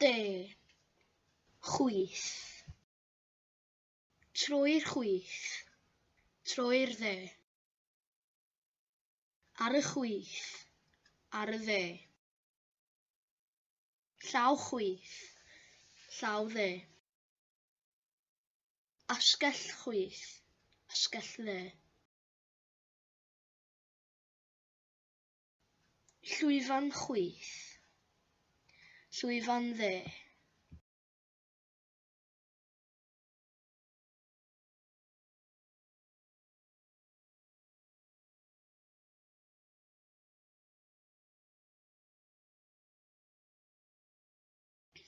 De. Chwith. Troi'r chwith. Troi'r dde. Ar y chwith. Ar y dde. Llaw chwith. Llaw dde. Asgell chwith. Asgell dde. Llwyfan chwith. Llwyfan dde.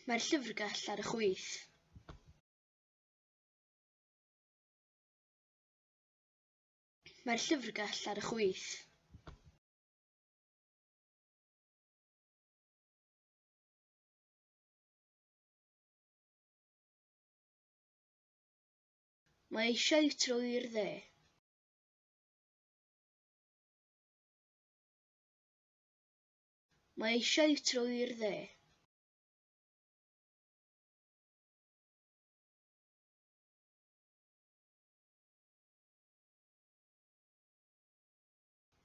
Mae'r llyfrgell ar y chwith. Mae'r llyfrgell ar y chwith. Mae eisiau troi i'r dde. Mae eisiau troi i'r dde.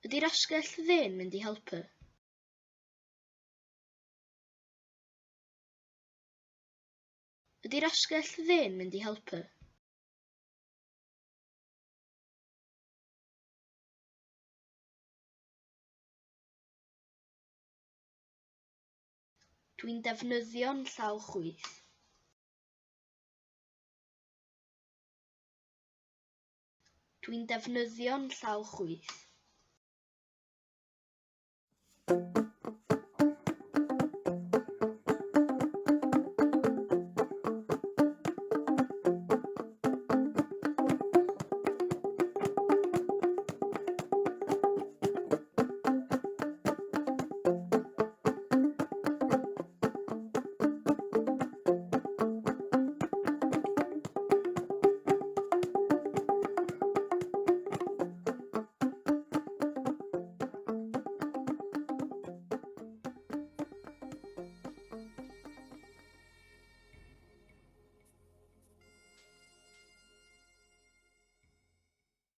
Ydy'r asgell dde'n mynd i helpu? Ydy'r asgell dde'n mynd i helpu? Dwi'n defnyddio'n llaw chwith. Dwi'n defnyddio'n llaw chwith.